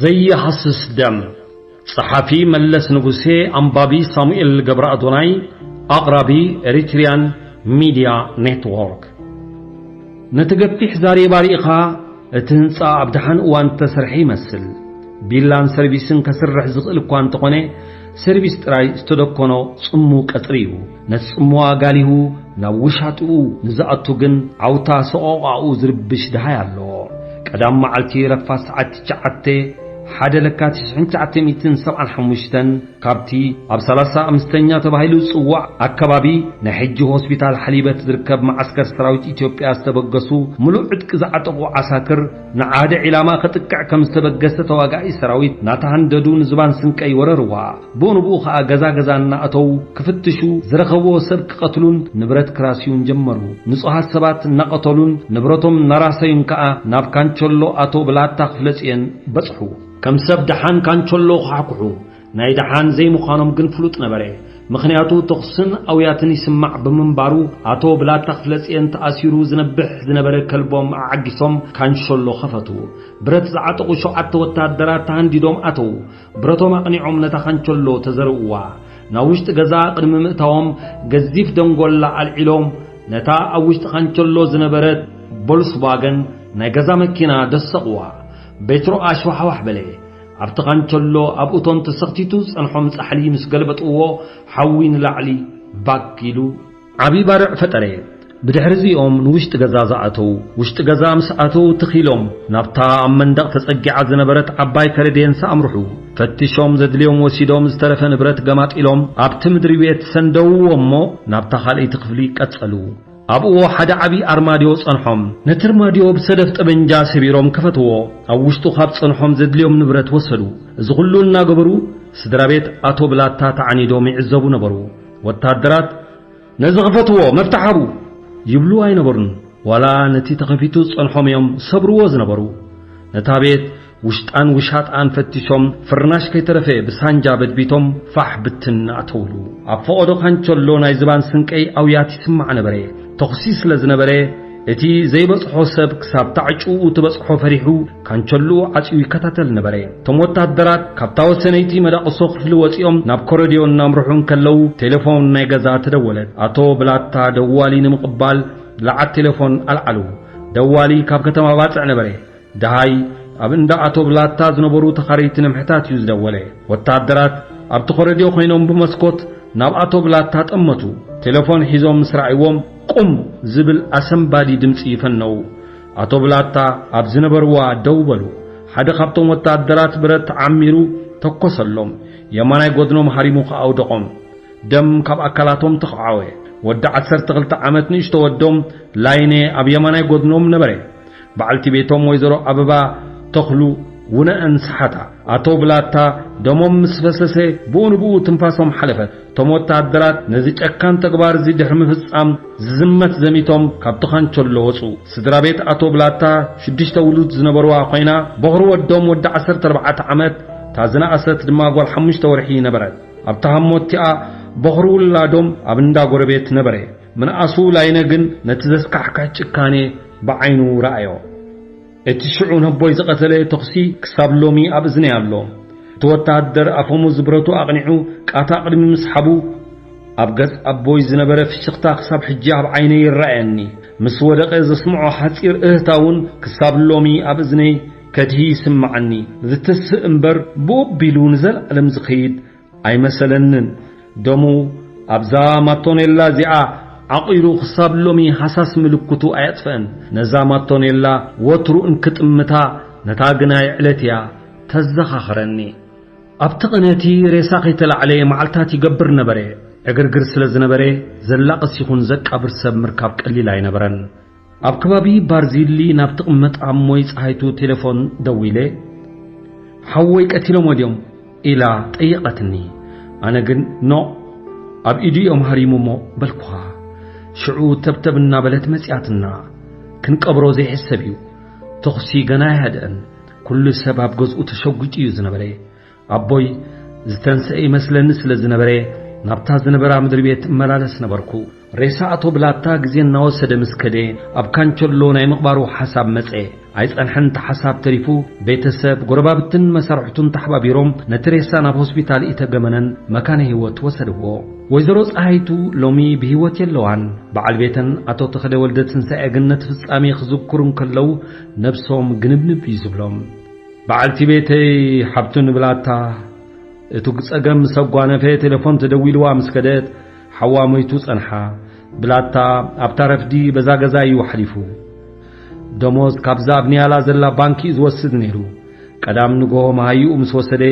ዘይሃስስ ደም። ጸሓፊ መለስ ንጉሴ፣ ኣንባቢ ሳሙኤል ገብረ ኣዶናይ፣ ኣቕራቢ ኤሪትሪያን ሚድያ ኔትወርክ። ነቲ ገፊሕ ዛሬባ ርኢኻ፣ እቲ ህንጻ ኣብ ደሓን እዋን እተሰርሐ ይመስል። ቢላን ሰርቪስን ከስርሕ ዝኽእል እኳ እንተኾነ፣ ሰርቪስ ጥራይ ዝተደኮኖ ጽምው ቀጽሪ እዩ። ነቲ ጽምዋ ጋሊሁ ናብ ውሻጥኡ ንዝኣቱ ግን ዓውታ ሰቆቓኡ ዝርብሽ ደሃይ ኣሎ። ቀዳም መዓልቲ ረፋድ ሰዓት ትሽዓተ፣ ሓደ ለካቲት ሽሕን ትሽዓተ ሚእትን ሰብዓን ሓሙሽተን፣ ካብቲ ኣብ ሰላሳ ኣምስተኛ ተባሂሉ ዝጽዋዕ ኣከባቢ ናይ ሕጂ ሆስፒታል ሓሊበት ዝርከብ መዓስከር ሰራዊት ኢትዮጵያ ዝተበገሱ፣ ምሉእ ዕጥቂ ዝዓጠቑ ዓሳክር፣ ንዓደ ዒላማ ከጥቅዕ ከም ዝተበገሰ ተዋጋኢ ሰራዊት ናተሃንደዱ፣ ንዝባን ስንቀይ ወረርዋ። ብኡ ንብኡ ኸኣ ገዛ ገዛ እናኣተዉ ክፍትሹ፣ ዝረኸብዎ ሰብ ክቐትሉን ንብረት ክራስዩን ጀመሩ። ንጹሃት ሰባት እናቐተሉን ንብረቶም እናራሰዩን ከኣ ናብ ካንቸሎ ኣቶ ብላታ ክፍለጽዮን በጽሑ። ከም ሰብ ደሓን ካንቸሎ ክሓኩሑ ናይ ደሓን ዘይምዃኖም ግን ፍሉጥ ነበረ። ምኽንያቱ ተኹስን ኣውያትን ይስማዕ ብምንባሩ፣ ኣቶ ብላታ ክፍለጽዮን ተኣሲሩ ዝነብሕ ዝነበረ ከልቦም ኣዓጊሶም ካንቸሎ ከፈቱ። ብረት ዝዓጠቑ ሸውዓተ ወተሃደራት ተሃንዲዶም ኣተዉ። ብረቶም ኣቕኒዖም ነታ ካንቸሎ ተዘርውዋ። ናብ ውሽጢ ገዛ ቅድሚ ምእታዎም ገዚፍ ደንጎላ ኣልዒሎም ነታ ኣብ ውሽጢ ካንቸሎ ዝነበረት ቮልስቫገን ናይ ገዛ መኪና ደሰቕዋ። ቤትሮ ኣሽዋሕዋሕ በለ። ኣብቲ ካንቸሎ ኣብ እቶን ተሰኽቲቱ ዝጸንሖም ጻሕሊ ምስ ገልበጥዎ፣ ሓዊ ንላዕሊ ባግ ኢሉ ዓቢ ባርዕ ፈጠረ። ብድሕሪ እዚኦም ንውሽጢ ገዛ ዝኣተዉ። ውሽጢ ገዛ ምስ ኣተዉ ትኽ ኢሎም ናብታ ኣብ መንደቕ ተጸጊዓ ዝነበረት ዓባይ ከረዴንሳ ኣምርሑ። ፈቲሾም ዘድልዮም ወሲዶም ዝተረፈ ንብረት ገማጢሎም ኣብቲ ምድሪ ቤት ሰንደውዎ እሞ ናብታ ካልኣይቲ ክፍሊ ቀጸሉ። ኣብኡ ሓደ ዓቢ ኣርማድዮ ጸንሖም። ነቲ ኣርማድዮ ብሰደፍ ጠበንጃ ሰቢሮም ከፈትዎ። ኣብ ውሽጡ ካብ ጸንሖም ዘድልዮም ንብረት ወሰዱ። እዚ ኩሉ እናገበሩ ስድራ ቤት ኣቶ ብላታ ተዓኒዶም ይዕዘቡ ነበሩ። ወታደራት "ነዚ ክፈትዎ፣ መፍትሕ ሃቡ" ይብሉ ኣይነበሩን። ዋላ ነቲ ተኸፊቱ ዝጸንሖም እዮም ሰብርዎ ዝነበሩ። ነታ ቤት ውሽጣን ውሻጣን ፈቲሾም፣ ፍርናሽ ከይተረፈ ብሳንጃ በድቢቶም ፋሕ ብትን ኣተውሉ። ኣብ ፈቐዶ ካንቸሎ ናይ ዝባን ስንቀይ ኣውያት ይስማዕ ነበረ። ተኹሲ ስለ ዝነበረ፣ እቲ ዘይበጽሖ ሰብ ክሳብ ታዕጭኡ ትበጽሖ ፈሪሑ፣ ካንቸሎኡ ዓጽዩ ይከታተል ነበረ። እቶም ወታደራት ካብታ ወሰነይቲ መዳቕሶ ክፍሊ ወጺኦም ናብ ኮረድዮ እናምርሑ እንከለዉ፣ ቴሌፎን ናይ ገዛ ተደወለት። ኣቶ ብላታ ደዋሊ ንምቕባል ለዓት ቴሌፎን ኣልዓሉ። ደዋሊ ካብ ከተማ ባጽዕ ነበረ። ደሃይ ኣብ እንዳ ኣቶ ብላታ ዝነበሩ ተኻረይቲ ንምሕታት እዩ ዝደወለ። ወተሃደራት ኣብቲ ኮረድዮ ኮይኖም ብመስኮት ናብ ኣቶ ብላታ ጠመቱ። ቴሌፎን ሒዞም ምስ ረኣይዎም፣ "ቁም!" ዝብል ኣሰንባዲ ድምጺ ይፈነዉ። ኣቶ ብላታ ኣብ ዝነበርዋ ደው በሉ። ሓደ ካብቶም ወተሃደራት ብረት ተዓሚሩ ተኮሰሎም። የማናይ ጎድኖም ሃሪሙ ከኣ ኣውደቖም። ደም ካብ ኣካላቶም ተኸዓወ። ወዲ ዓሰርተ ክልተ ዓመት ንእሽቶ ወዶም ላይነ ኣብ የማናይ ጎድኖም ነበረ። በዓልቲ ቤቶም ወይዘሮ ኣበባ ተኽሉ ውነአን ሰሓታ። ኣቶ ብላታ ደሞም ምስ ፈሰሰ ብኡ ንብኡ ትንፋሶም ሓለፈት። እቶም ወተሃደራት ነዚ ጨካን ተግባር እዚ ድሕሪ ምፍጻም ዝዝመት ዘሚቶም ካብቲ ካንቸሎ ወጹ። ስድራ ቤት ኣቶ ብላታ ሽዱሽተ ውሉድ ዝነበርዋ ኮይና፣ በኹሪ ወዶም ወዲ ዓሰርተ ኣርባዕተ ዓመት፣ እታ ዝነኣሰት ድማ ጓል ሓሙሽተ ወርሒ ነበረት። ኣብታ ሃሞት እቲኣ በኹሪ ውላዶም ኣብ እንዳ ጎረቤት ነበረ። ምንኣሱ ላይነ ግን ነቲ ዘስካሕክሕ ጭካኔ ብዓይኑ ረኣዮ። እቲ ሽዑ ነቦይ ዝቐተለ ተኹሲ ክሳብ ሎሚ ኣብ እዝነይ ኣሎ። እቲ ወተሃደር ኣፈሙዝ ብረቱ ኣቕኒዑ ቃታ ቅድሚ ምስሓቡ፣ ኣብ ገጽ ኣቦይ ዝነበረ ፍሽኽታ ክሳብ ሕጂ ኣብ ዓይነይ ይረኣየኒ። ምስ ወደቐ ዘስምዖ ሓጺር እህታ እውን ክሳብ ሎሚ ኣብ እዝነይ ከድሂ ይስምዓኒ። ዝትስእ እምበር ብኡቢሉ ንዘለኣለም ዝኸይድ ኣይመሰለንን። ደሙ ኣብዛ ማቶኔላ እዚኣ ዓቒሩ ክሳብ ሎሚ ሃሳስ ምልክቱ ኣየጥፍአን። ነዛ ማቶኔላ ወትሩ እንክጥምታ፣ ነታ ግናይ ዕለት እያ ተዘኻኽረኒ። ኣብቲ ቕነ እቲ ሬሳ ከይተላዕለ መዓልታት ይገብር ነበረ። ዕግርግር ስለ ዝነበረ፣ ዘላቕስ ይኹን ዘቃብር ሰብ ምርካብ ቀሊል ኣይነበረን። ኣብ ከባቢ ባርዚሊ ናብ ትቕመጥ ኣሞይ ጸሃይቱ ቴሌፎን ደዊለ፣ "ሓወይ ቀቲሎሞ ድዮም?" ኢላ ጠየቐትኒ። ኣነ ግን፣ "ኖእ፣ ኣብ ኢዱ እዮም ሃሪሞሞ" በልኩኻ። ሽዑ ተብተብ እናበለት መጺኣትና። ክንቀብሮ ዘይሕሰብ እዩ። ተኹሲ ገና ኣይሃድአን። ኩሉ ሰብ ኣብ ገዝኡ ተሸጒጡ እዩ ዝነበረ። ኣቦይ ዝተንስአ ይመስለኒ ስለ ዝነበረ፣ ናብታ ዝነበራ ምድሪ ቤት እመላለስ ነበርኩ። ሬሳ ኣቶ ብላታ ግዜ እናወሰደ ምስ ከደ፣ ኣብ ካንቸሎ ናይ ምቕባሩ ሓሳብ መጸ። ኣይጸንሐን፣ እቲ ሓሳብ ተሪፉ፣ ቤተሰብ፣ ጎረባብትን መሳርሕቱን ተሓባቢሮም ነቲ ሬሳ ናብ ሆስፒታል ኢተገመነን መካነ ህይወት ወሰድዎ። ወይዘሮ ጸሃይቱ ሎሚ ብህይወት የለዋን። በዓል ቤተን ኣቶ ተኽለ ወልደ ትንሳኤ ግን ነቲ ፍጻሜ ክዝክሩ እንከለዉ ነብሶም ግንብንብ እዩ ዝብሎም። በዓልቲ ቤተይ ሓብቱ ንብላታ፣ እቲ ጸገም ምስ ኣጓነፈ ቴሌፎን ተደዊልዋ ምስ ከደት፣ ሓዋ ሞይቱ ጸንሓ። ብላታ ኣብታ ረፍዲ በዛ ገዛ እዩ ሓሊፉ። ደሞዝ ካብዛ ኣብ ኒያላ ዘላ ባንክ እዩ ዝወስድ ነይሩ። ቀዳም ንግሆ መሃይኡ ምስ ወሰደ፣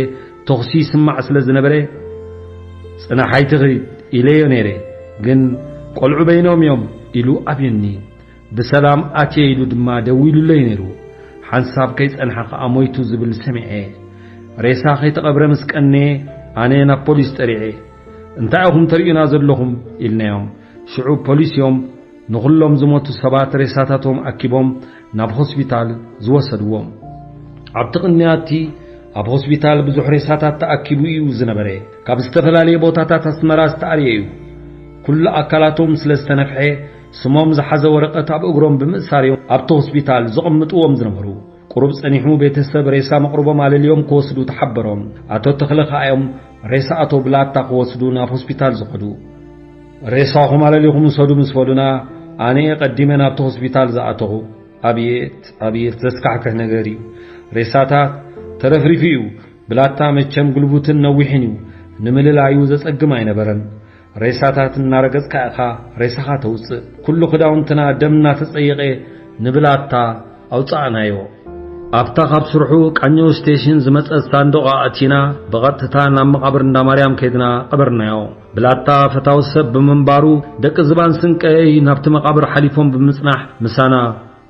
ተኹሲ ይስማዕ ስለ ዝነበረ፣ "ጽናሕ ኣይትኺድ" ኢለዮ ነይረ፣ ግን "ቆልዑ በይኖም እዮም" ኢሉ ኣብዩኒ። "ብሰላም ኣትየ" ኢሉ ድማ ደዊሉለይ ነይሩ። ሓንሳብ ከይጸንሐ ከኣ ሞይቱ ዝብል ሰሚዐ። ሬሳ ከይተቐብረ ምስ ቀነየ፣ ኣነ ናብ ፖሊስ ጠሪዐ። "እንታይ ኢኹም ተርእዩና ዘለኹም?" ኢልናዮም። ሽዑ ፖሊስ እዮም ንኹሎም ዝሞቱ ሰባት ሬሳታቶም ኣኪቦም ናብ ሆስፒታል ዝወሰድዎም። ኣብቲ ቅንያቲ ኣብ ሆስፒታል ብዙሕ ሬሳታት ተኣኪቡ እዩ ዝነበረ። ካብ ዝተፈላለየ ቦታታት ኣስመራ ዝተኣርየ እዩ። ኩሉ ኣካላቶም ስለ ዝተነፍሐ፣ ስሞም ዝሓዘ ወረቐት ኣብ እግሮም ብምእሳር እዮም ኣብቲ ሆስፒታል ዘቐምጥዎም ዝነበሩ። ቁሩብ ጸኒሑ ቤተሰብ ሬሳ መቕርቦም ኣለልዮም ክወስዱ ተሓበሮም። ኣቶ ተኽለ ከኣ እዮም ሬሳ ኣቶ ብላታ ክወስዱ ናብ ሆስፒታል ዝኸዱ። "ሬሳኹም ኣለሊኹም ውሰዱ" ምስ በሉና፣ ኣነ እየ ቀዲመ ናብቲ ሆስፒታል ዝኣተኹ። ኣብየት፣ ኣብየት ዘስካሕክሕ ነገር እዩ። ሬሳታት ተረፍሪፉ እዩ። ብላታ መቸም ግልቡትን ነዊሕን እዩ። ንምልላዩ ዘጸግም ኣይነበረን። ሬሳታት እናረገጽካ ኢኻ ሬሳኻ ተውጽእ። ኩሉ ክዳውንትና ደም እናተጸየቐ ንብላታ ኣውጻእናዮ። ኣብታ ካብ ስርሑ ቃኘው ስቴሽን ዝመጸት ሳንዱቕ ኣእቲና ብቐጥታ ናብ መቓብር እንዳ ማርያም ከይድና ቀበርናዮ። ብላታ ፈታዊ ሰብ ብምንባሩ ደቂ ዝባን ስንቀይ ናብቲ መቓብር ሓሊፎም ብምጽናሕ ምሳና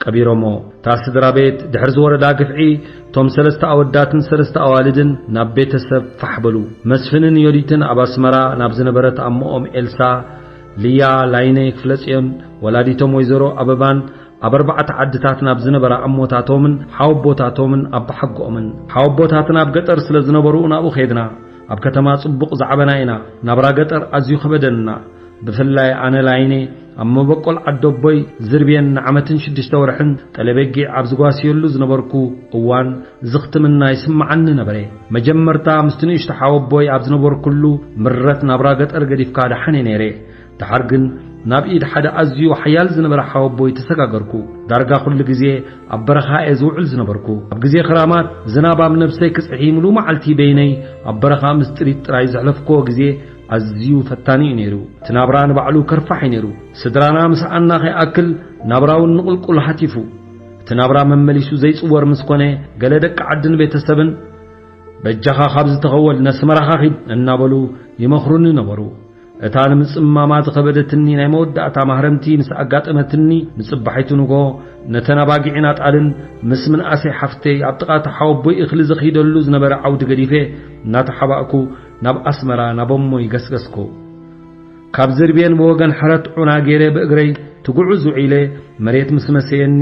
ቀቢሮሞ። እታ ስድራ ቤት ድሕሪ ዝወረዳ ግፍዒ፣ እቶም ሰለስተ ኣወዳትን ሰለስተ ኣዋልድን ናብ ቤተሰብ ፋሕ በሉ። መስፍንን ዮዲትን ኣብ ኣስመራ ናብ ዝነበረት ኣሞኦም ኤልሳ፣ ልያ፣ ላይነ፣ ክፍለጽዮን፣ ወላዲቶም ወይዘሮ ኣበባን ኣብ ኣርባዕተ ዓድታት ናብ ዝነበራ ኣሞታቶምን ሓወቦታቶምን ኣባሓጎኦምን። ሓወቦታትና ኣብ ገጠር ስለ ዝነበሩ ናብኡ ኸድና። ኣብ ከተማ ጽቡቕ ዝዓበና ኢና። ናብራ ገጠር ኣዝዩ ከበደና። ብፍላይ ኣነ ላይነ ኣብ መበቆል ዓደቦይ ዝርቤን ንዓመትን ሽዱሽተ ወርሕን ጠለበጊዕ ኣብ ዝጓስየሉ ዝነበርኩ እዋን ዝኽትምና ይስምዓኒ ነበረ። መጀመርታ ምስቲ ንእሽቶ ሓወቦይ ኣብ ዝነበርኩሉ ምረት ናብራ ገጠር ገዲፍካ ደሓን እየ ነይረ። ደሓር ግን ናብ ኢድ ሓደ ኣዝዩ ሓያል ዝነበረ ሓወቦይ ተሰጋገርኩ። ዳርጋ ኩሉ ግዜ ኣብ በረኻ እየ ዝውዕል ዝነበርኩ። ኣብ ግዜ ክራማት ዝናብ ኣብ ነብሰይ ክጽሒ ምሉእ መዓልቲ በይነይ ኣብ በረኻ ምስ ጥሪት ጥራይ ዘሕለፍክዎ ግዜ ኣዝዩ ፈታኒ እዩ ነይሩ። እቲ ናብራ ንባዕሉ ከርፋሕ እዩ ነይሩ። ስድራና ምስኣና ከይኣክል ናብራ እውን ንቑልቁል ሃቲፉ። እቲ ናብራ መመሊሱ ዘይጽወር ምስ ኮነ፣ ገለ ደቂ ዓድን ቤተሰብን "በጃኻ ካብዚ ተኸወል፣ ነስመራኻ ኺድ" እናበሉ ይመኽሩኒ ነበሩ። እታ ንምጽማማ ዝኸበደትኒ ናይ መወዳእታ ማህረምቲ ምስ ኣጋጠመትኒ፣ ንጽባሒቱ ንጎ ነተን ኣባጊዕን ኣጣልን ምስ ምንኣሰይ ሓፍተይ ኣብ ጥቓ እቲ ሓወቦይ እኽሊ ዘኽይደሉ ዝነበረ ዓውዲ ገዲፈ እናተሓባእኩ ናብ ኣስመራ ናብ ኣሞይ ገስገስኩ። ካብ ዝርቤን ብወገን ሕረት ዑና ገይረ ብእግረይ ትጉዕዝ ውዒለ፣ መሬት ምስ መሰየኒ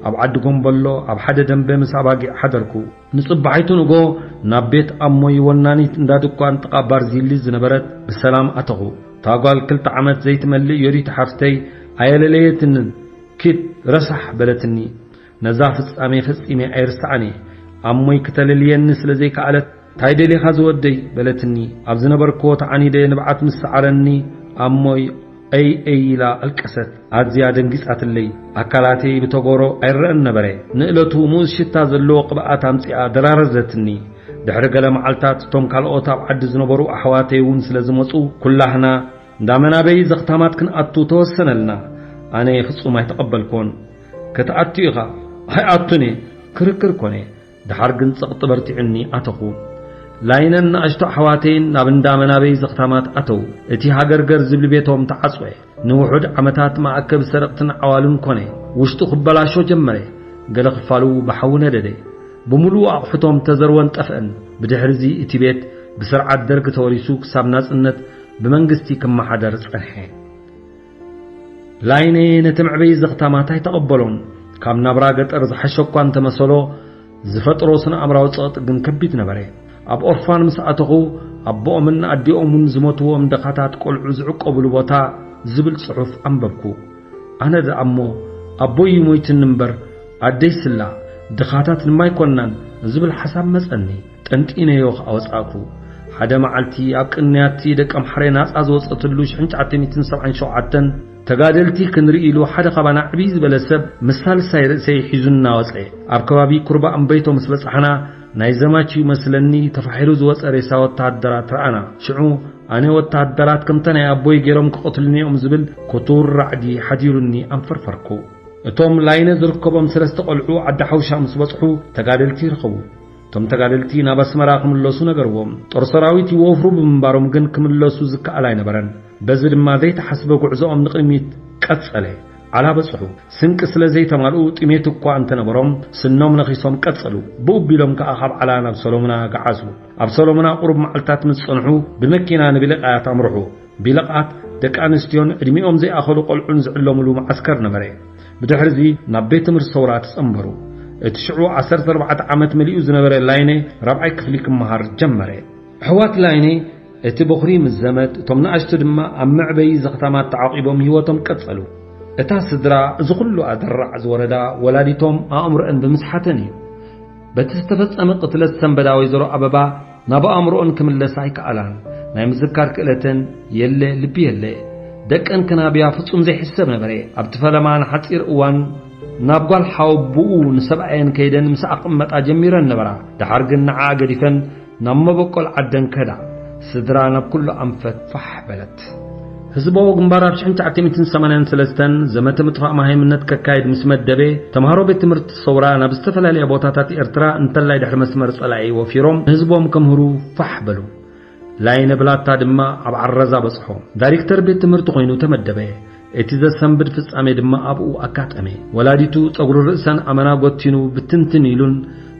ኣብ ዓዲ ጎምበሎ ኣብ ሓደ ደንበ ምስ ኣባጊዕ ሓደርኩ። ንጽባሒቱ ንጎ ናብ ቤት ኣሞይ ወናኒት እንዳ ድኳን ጥቓ ባርዚሊ ዝነበረት ብሰላም ኣተኹ። እታ ጓል ክልተ ዓመት ዘይትመልእ ዮዲት ሓፍተይ ኣየለለየትንን፣ "ኪድ ረሳሕ" በለትኒ። ነዛ ፍጻሜ ፈጺመ ኣይርስዓን እየ። ኣሞይ ክተለልየኒ ስለ ዘይከኣለት፣ "ታይ ደሊኻ ዝወደይ?" በለትኒ። ኣብ ዝነበርክዎ ተዓኒደ ንብዓት ምስ ሰዓረኒ፣ ኣሞይ ኣይ ኣይ ኢላ ኣልቀሰት። ኣዝያ ደንጊጻትለይ። ኣካላተይ ብተጎሮ ኣይረኣን ነበረ። ንእለቱ ምኡዝ ሽታ ዘለዎ ቅብኣት ኣምጺኣ ደራረዘትኒ። ድሕሪ ገለ መዓልታት እቶም ካልኦት ኣብ ዓዲ ዝነበሩ ኣሕዋተይ እውን ስለ ዝመጹ፣ ኩላህና እንዳ መናበይ ዘኽታማት ክንኣቱ ተወሰነልና። ኣነ ፍጹም ኣይተቐበልኩዎን። "ክትኣቱ ኢኻ?" "ኣይኣቱን እየ፣ ክርክር ኮነ። ደሓር ግን ጸቕጢ በርቲዑኒ ኣተኹ። ላይነን ንኣሽቱ ኣሕዋተይን ናብ እንዳ መናበይ ዘኽታማት ኣተው። እቲ ሃገርገር ዝብል ቤቶም ተዓጽወ። ንውሑድ ዓመታት መኣከቢ ሰረቕትን ዓዋሉን ኮነ። ውሽጡ ክበላሾ ጀመረ። ገለ ክፋሉ ብሓዊ ነደደ። ብምሉኡ ኣቑሑቶም ተዘርወን ጠፍአን። ብድሕርዚ እቲ ቤት ብስርዓት ደርግ ተወሪሱ ክሳብ ናጽነት ብመንግስቲ ክመሓደር ጸንሐ። ላይነ ነቲ መዕበዪ ዘኽታማት ኣይተቐበሎን። ካብ ናብራ ገጠር ዝሓሸ እኳ እንተመሰሎ፣ ዝፈጥሮ ስነ ኣእምራዊ ጸቕጢ ግን ከቢድ ነበረ። ኣብ ኦርፋን ምስ ኣተኹ፣ ኣቦኦምን ኣዲኦምን ዝሞትዎም ድኻታት ቆልዑ ዝዕቆብሉ ቦታ ዝብል ጽሑፍ ኣንበብኩ። ኣነ ደኣ እሞ ኣቦይ ይሞይትኒ እምበር ኣደይ ስላ ድኻታት ድማ ኣይኮናን ዝብል ሓሳብ መጸኒ። ጠንጢነዮ ከኣ ወጻእኩ። ሓደ መዓልቲ ኣብ ቅንያቲ ደቀምሓረ ናጻ ዝወጸትሉ ሽሕን ትሽዓተ ሚእትን ሰብዓን ሸውዓተን ተጋደልቲ ክንርኢ ኢሉ ሓደ ካባና ዕብይ ዝበለ ሰብ ምስ ሳልሳይ ርእሰይ ሒዙና ወጸ። ኣብ ከባቢ ኩርባ እምበይቶ ምስ በጻሕና ናይ ዘማች እዩ መስለኒ ተፋሒሩ ዝወጸ ሬሳ ወተሃደራት ረኣና። ሽዑ ኣነ ወተሃደራት ከምተ ናይ ኣቦይ ገይሮም ክቐትሉኒ እዮም ዝብል ክቱር ራዕዲ ሓዲሩኒ ኣንፈርፈርኩ። እቶም ላይነ ዝርከቦም ሰለስተ ቆልዑ ዓዲ ሓውሻ ምስ በጽሑ ተጋደልቲ ይርኸቡ። እቶም ተጋደልቲ ናብ ኣስመራ ክምለሱ ነገርዎም። ጦር ሰራዊት ይወፍሩ ብምንባሮም ግን ክምለሱ ዝከኣል ኣይነበረን። በዚ ድማ ዘይተሓስበ ጉዕዞኦም ንቕድሚት ቀጸለ። ዓላ በጽሑ። ስንቂ ስለ ዘይተማልኡ ጥሜት እኳ እንተነበሮም ስኖም ነኺሶም ቀጸሉ። ብኡ ቢሎም ከኣ ካብ ዓላ ናብ ሰሎሙና ገዓዙ። ኣብ ሰሎሙና ቁሩብ መዓልታት ምስ ጸንሑ ብመኪና ንቢለቃያት ኣምርሑ። ቢለቃት ደቂ ኣንስትዮን ዕድሚኦም ዘይኣኸሉ ቆልዑን ዝዕለሙሉ መዓስከር ነበረ። ብድሕርዚ ናብ ቤት ትምህርቲ ሰውራ ተጸንበሩ። እቲ ሽዑ ዓሰርተ ኣርባዕተ ዓመት መሊኡ ዝነበረ ላይነ ራብዓይ ክፍሊ ክመሃር ጀመረ። ኣሕዋት ላይነ እቲ በኹሪ ምስ ዘመድ እቶም ንኣሽቱ ድማ ኣብ መዕበዪ ዘኽታማት ተዓቂቦም ህይወቶም ቀጸሉ። እታ ስድራ እዚ ኩሉ ኣደራዕ ዝወረዳ ወላዲቶም ኣእምሮአን ብምስሓተን እዩ። በቲ ዝተፈጸመ ቅትለት ሰንበዳ ወይዘሮ ኣበባ ናብ ኣእምሮኦን ክምለሳ ኣይከኣላን። ናይ ምዝካር ክእለተን የለ፣ ልቢ የለ። ደቀን ክናብያ ፍጹም ዘይሕሰብ ነበረ። ኣብቲ ፈለማ ንሓጺር እዋን ናብ ጓል ሓወቦኡ ንሰብኣየን ከይደን ምስ ኣቐመጣ ጀሚረን ነበራ። ደሓር ግን ንዓኣ ገዲፈን ናብ መበቆል ዓደን ከዳ። ስድራ ናብ ኩሉ ኣንፈት ፋሕ በለት። ህዝባዊ ግንባር ኣብ ሽሕን ትሽዓተ ሚእትን ሰማንያን ሰለስተን ዘመተ ምጥፋእ መሃይምነት ከካይድ ምስ መደበ፣ ተምሃሮ ቤት ትምህርቲ ሰውራ ናብ ዝተፈላለያ ቦታታት ኤርትራ እንተላይ ድሕሪ መስመር ጸላኢ ወፊሮም ንህዝቦም ከምህሩ ፋሕ በሉ። ላይነ ብላታ ድማ ኣብ ዓረዛ በጽሖ። ዳይሬክተር ቤት ትምህርቲ ኮይኑ ተመደበ። እቲ ዘሰንብድ ፍጻሜ ድማ ኣብኡ ኣጋጠመ። ወላዲቱ ጸጉሪ ርእሰን ኣመና ጎቲኑ ብትንትን ኢሉን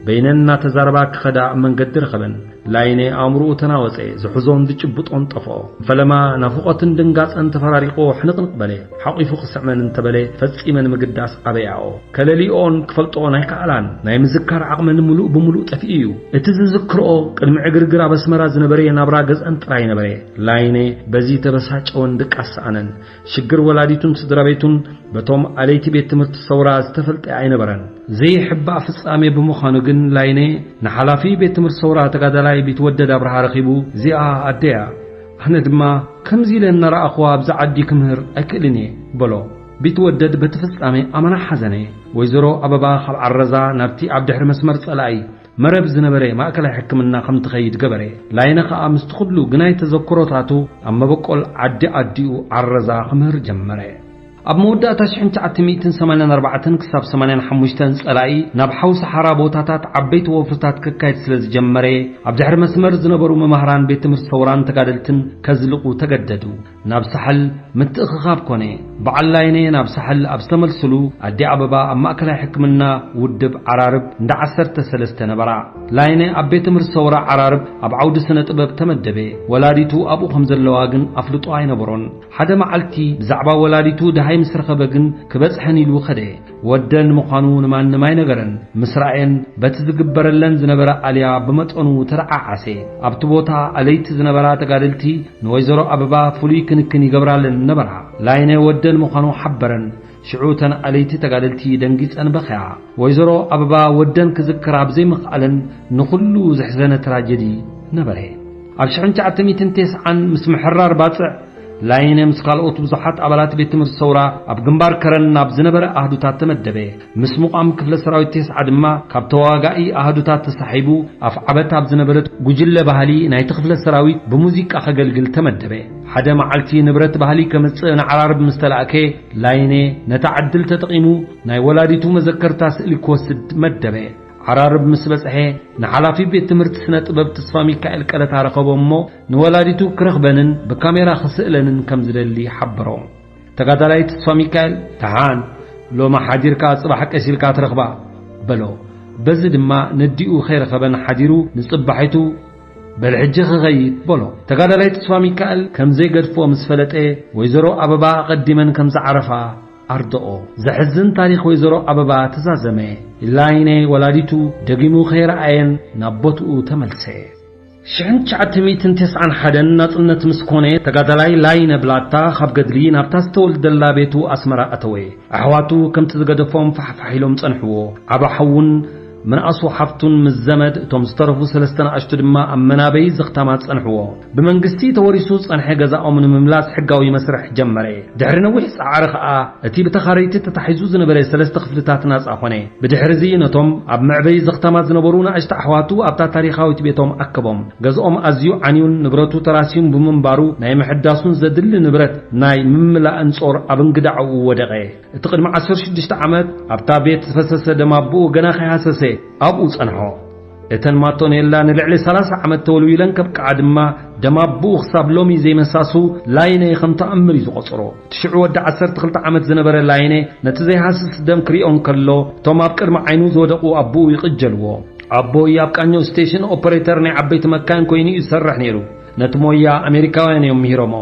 በይነን እናተዛረባ ክኸዳ ኣብ መንገዲ ረኸበን። ላይነ ኣእምሮኡ ተናወጸ፣ ዝሕዞን ዝጭብጦን ጠፍኦ። ፈለማ ናፍቖትን ድንጋጸን ተፈራሪቆ ሕንቕንቕ በለ። ሓቒፉ ክስዕመን እንተበለ ፈጺመ ንምግዳስ ኣበያኦ። ከለሊኦን ክፈልጥኦን ኣይከኣላን። ናይ ምዝካር ዓቕመን ምሉእ ብምሉእ ጠፊኡ እዩ። እቲ ዝዝክርኦ ቅድሚ ዕግርግር ኣብ ኣስመራ ዝነበረ ናብራ ገዝአን ጥራይ ነበረ። ላይነ በዚ ተበሳጨወን ድቃስ ሰኣነን። ሽግር ወላዲቱን ስድራ ቤቱን በቶም ኣለይቲ ቤት ትምህርቲ ሰውራ ዝተፈልጠ ኣይነበረን። ዘይሕባእ ፍጻሜ ብምዃኑ ግን ላይነ ንሓላፊ ቤት ትምህርቲ ሰውራ ተጋዳላይ ቢትወደድ ኣብርሃ ረኺቡ፣ "እዚኣ ኣደያ፣ ኣነ ድማ ከምዚ ኢለ እናረኣኹዋ ኣብዚ ዓዲ ክምህር ኣይክእልን እየ" በሎ። ቢትወደድ በቲ ፍጻሜ ኣመና ሓዘነ። ወይዘሮ ኣበባ ካብ ዓረዛ ናብቲ ኣብ ድሕሪ መስመር ጸላኢ መረብ ዝነበረ ማእከላይ ሕክምና ከም ትኸይድ ገበረ። ላይነ ኸኣ ምስቲ ኩሉ ግናይ ተዘክሮታቱ ኣብ መበቆል ዓዲ ኣዲኡ ዓረዛ ክምህር ጀመረ። ኣብ መወዳእታ ሽሕን ትሽዓተ ሚእትን ሰማንያን ኣርባዕተን ክሳብ ሰማንያን ሓሙሽተን ጸላኢ ናብ ሓው ሰሓራ ቦታታት ዓበይቲ ወፍርታት ከካይድ ስለ ዝጀመረ፣ ኣብ ድሕሪ መስመር ዝነበሩ መማህራን ቤት ትምህርቲ ሰውራን ተጋደልትን ከዝልቑ ተገደዱ። ናብ ሳሕል ምትእኽኻብ ኮነ። በዓል ላይነ ናብ ሳሕል ኣብ ዝተመልስሉ፣ ኣዲ ኣበባ ኣብ ማእከላይ ሕክምና ውድብ ዓራርብ እንዳ ዓሰርተ ሰለስተ ነበራ። ላይነ ኣብ ቤት ትምህርቲ ሰውራ ዓራርብ ኣብ ዓውዲ ስነ ጥበብ ተመደበ። ወላዲቱ ኣብኡ ከም ዘለዋ ግን ኣፍልጦ ኣይነበሮን። ሓደ መዓልቲ ብዛዕባ ወላዲቱ ደሃይ ምስ ረኸበ ግን ክበጽሐን ኢሉ ኸደ። ወደን ምዃኑ ንማንም ኣይነገረን። ምስ ረኣየን በቲ ዝግበረለን ዝነበረ ኣልያ ብመጠኑ ተረዓዓሰ። ኣብቲ ቦታ ኣለይቲ ዝነበራ ተጋደልቲ ንወይዘሮ ኣበባ ፍሉይ ክንክን ይገብራለን ነበራ። ላይነ ወደን ምዃኑ ሓበረን። ሽዑ እተን ኣለይቲ ተጋደልቲ ደንጊጸን በኸያ። ወይዘሮ ኣበባ ወደን ክዝክራ ብዘይምኽኣለን ንኹሉ ዘሕዘነ ትራጀዲ ነበረ። ኣብ ሽሕን ትሽዓተ ሚእትን ተስዓን ምስ ምሕራር ባጽዕ ላይነ ምስ ካልኦት ብዙሓት ኣባላት ቤት ትምህርቲ ሰውራ ኣብ ግንባር ከረን ናብ ዝነበረ ኣህዱታት ተመደበ። ምስ ምቋም ክፍለ ሰራዊት ተስዓ ድማ ካብ ተዋጋኢ ኣህዱታት ተሳሒቡ ኣፍ ዓበት ኣብ ዝነበረት ጉጅለ ባህሊ ናይቲ ክፍለ ሰራዊት ብሙዚቃ ከገልግል ተመደበ። ሓደ መዓልቲ ንብረት ባህሊ ከምጽእ ንዓራርብ ምስ ተላእከ፣ ላይነ ነታ ዕድል ተጠቒሙ ናይ ወላዲቱ መዘከርታ ስእሊ ክወስድ መደበ። ዓራርብ ምስ በጽሐ፣ ንሓላፊ ቤት ትምህርቲ ስነ ጥበብ ተስፋ ሚካኤል ቀለታ ረኸቦ እሞ፣ ንወላዲቱ ክረኽበንን ብካሜራ ክስእለንን ከም ዝደሊ ሓበሮ። ተጋዳላይ ተስፋ ሚካኤል፣ "ደሓን፣ ሎሚ ሓዲርካ ጽባሕ ቀስ ኢልካ ትረኽባ" በሎ። በዚ ድማ ነዲኡ ከይረኸበን ሓዲሩ ንጽባሒቱ፣ "በል ሕጂ ክኸይድ" በሎ። ተጋዳላይ ተስፋ ሚካኤል ከም ዘይገድፎ ምስ ፈለጠ፣ ወይዘሮ ኣበባ ኣቐዲመን ከም ዝዓረፋ ኣርድኦ። ዘሕዝን ታሪኽ ወይዘሮ ኣበባ ተዛዘመ። ላይነ ወላዲቱ ደጊሙ ከይረኣየን ናብ ቦትኡ ተመልሰ። ሽሕን ትሽዓተ ሚእትን ተስዓን ሓደን ናጽነት ምስ ኮነ፣ ተጋዳላይ ላይነ ብላታ ካብ ገድሊ ናብታ ዝተወልደላ ቤቱ ኣስመራ ኣተወ። ኣሕዋቱ ከምቲ ዝገደፎም ፋሕፋሕ ኢሎም ጸንሕዎ። ዓባ ሓዉን ምንኣሱ ሓፍቱን ምስ ዘመድ፣ እቶም ዝተረፉ ሰለስተ ንኣሽቱ ድማ ኣብ መናበይ ዘኽታማት ጸንሕዎ። ብመንግስቲ ተወሪሱ ዝጸንሐ ገዛኦም ንምምላስ ሕጋዊ መስርሕ ጀመረ። ድሕሪ ነዊሕ ጻዕሪ ኸኣ፣ እቲ ብተኻረይቲ ተታሒዙ ዝነበረ ሰለስተ ክፍልታት ናጻ ኾነ። ብድሕርዚ ነቶም ኣብ መዕበይ ዘኽታማት ዝነበሩ ንኣሽቱ ኣሕዋቱ ኣብታ ታሪኻዊት ቤቶም ኣከቦም። ገዝኦም ኣዝዩ ዓንዩን ንብረቱ ተራስዩን ብምንባሩ፣ ናይ ምሕዳሱን ዘድሊ ንብረት ናይ ምምላእን ጾር ኣብ እንግዳዕኡ ወደቐ። እቲ ቅድሚ ዓሰርተ ሽዱሽተ ዓመት ኣብታ ቤት ዝፈሰሰ ደም ኣቦኡ ገና ከይሃሰሰ ኣብኡ ጸንሖ። እተን ማቶኔላ ንልዕሊ ሰላሳ ዓመት ተወልዊለን ከብቅዓ ድማ፣ ደም ኣቦኡ ክሳብ ሎሚ ዘይመሳሱ ላይነ ከም ተኣምር እዩ ዝቖጽሮ። እቲ ሽዑ ወዲ ዓሰርተ ክልተ ዓመት ዝነበረ ላይነ ነቲ ዘይሃስስ ደም ክሪኦ እንከሎ፣ እቶም ኣብ ቅድሚ ዓይኑ ዝወደቑ ኣቦኡ ይቕጀልዎ። ኣቦይ ኣብ ቃኘው ስቴሽን ኦፐሬተር ናይ ዓበይቲ መካይን ኮይኑ እዩ ዝሰርሕ ነይሩ። ነቲ ሞያ ኣሜሪካውያን እዮም ምሂሮሞ።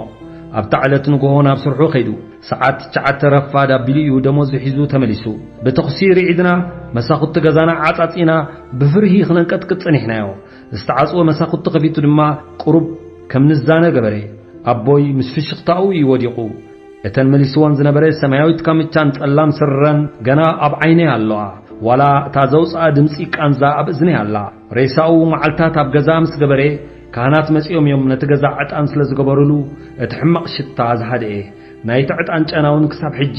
ኣብታ ዕለት ንግሆ ናብ ስርሑ ከይዱ። ሰዓት ትሽዓተ ረፋድ ኣቢሉ እዩ ደሞዙ ሒዙ ተመሊሱ። ብተኹሲ ርዒድና፣ መሳኹቲ ገዛና ዓጻጺና፣ ብፍርሂ ክነንቀጥቅጥ ጸኒሕናዮ። ዝተዓጽወ መሳኹቲ ከፊቱ ድማ ቁሩብ ከም ንዛነ ገበረ። ኣቦይ ምስ ፍሽኽታኡ እዩ ወዲቑ። እተን መሊስወን ዝነበረ ሰማያዊት ካምቻን ጸላም ስረን ገና ኣብ ዓይነይ ኣለዋ። ዋላ እታ ዘውጽኣ ድምጺ ቃንዛ ኣብ እዝነይ ኣላ። ሬሳኡ መዓልታት ኣብ ገዛ ምስ ገበረ፣ ካህናት መጺኦም እዮም ነቲ ገዛ ዕጣን ስለ ዝገበሩሉ፣ እቲ ሕማቕ ሽታ ዝሃድኤ። ናይቲ ዕጣን ጨና እውን ክሳብ ሕጂ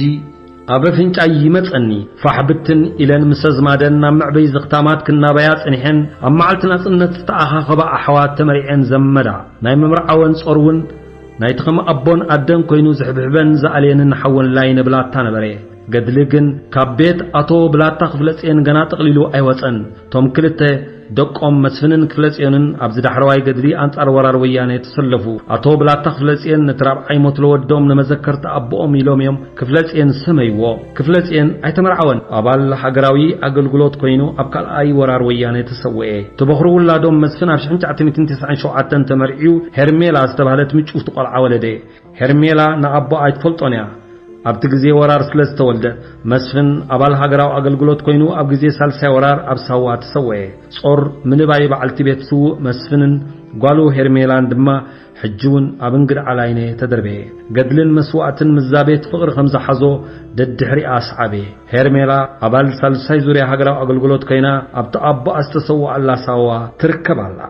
ኣብ ኣፍንጫይ ይመጸኒ። ፋሕ ብትን ኢለን ምስ ኣዝማደን ናብ መዕበይ ዘኽታማት ክናበያ ጸኒሐን፣ ኣብ መዓልቲ ናጽነት ዝተኣኻኸባ ኣሕዋት ተመሪዐን ዘመዳ። ናይ ምምርዓወን ጾር እውን ናይቲ ከም ኣቦን ኣደን ኮይኑ ዝሕብሕበን ዝኣልየንን ሓወን ላይነ ብላታ ነበረ። ገድሊ ግን ካብ ቤት ኣቶ ብላታ ክፍለጽዮን ገና ጠቕሊሉ ኣይወጸን። እቶም ክልተ ደቆም መስፍንን ክፍለጽዮንን ኣብዚ ዳሕረዋይ ገድሊ ኣንጻር ወራር ወያነ ተሰለፉ። ኣቶ ብላታ ክፍለጽዮን ነቲ ራብዓይ ሞት ለወዶም ንመዘከርታ ኣቦኦም ኢሎም እዮም ክፍለጽዮን ዝሰመይዎ። ክፍለጽዮን ኣይተመርዓወን። ኣባል ሃገራዊ ኣገልግሎት ኮይኑ ኣብ ካልኣይ ወራር ወያነ ተሰውኤ። እቲ በኹሪ ውላዶም መስፍን ኣብ ሽሕን ትሽዓተ ሚእትን ተስዓን ሸውዓተን ተመርዕዩ ሄርሜላ ዝተባህለት ምጭውቲ ቆልዓ ወለደ። ሄርሜላ ንኣቦኣ ኣይትፈልጦን እያ። ኣብቲ ግዜ ወራር ስለ ዝተወልደ፣ መስፍን ኣባል ሃገራዊ ኣገልግሎት ኮይኑ ኣብ ግዜ ሳልሳይ ወራር ኣብ ሳዋ ተሰውኤ። ጾር ምንባይ በዓልቲ ቤት ስዉእ መስፍንን ጓሉ ሄርሜላን ድማ ሕጂ እውን ኣብ እንግድዓ ላይነ ተደርበየ። ገድልን መስዋእትን ምስ እዛ ቤት ፍቕሪ ከም ዝሓዞ ደድሕሪኣ ሰዓበ። ሄርሜላ ኣባል ሳልሳይ ዙርያ ሃገራዊ ኣገልግሎት ኮይና ኣብቲ ኣቦኣ ዝተሰውኣላ ሳዋ ትርከብ ኣላ።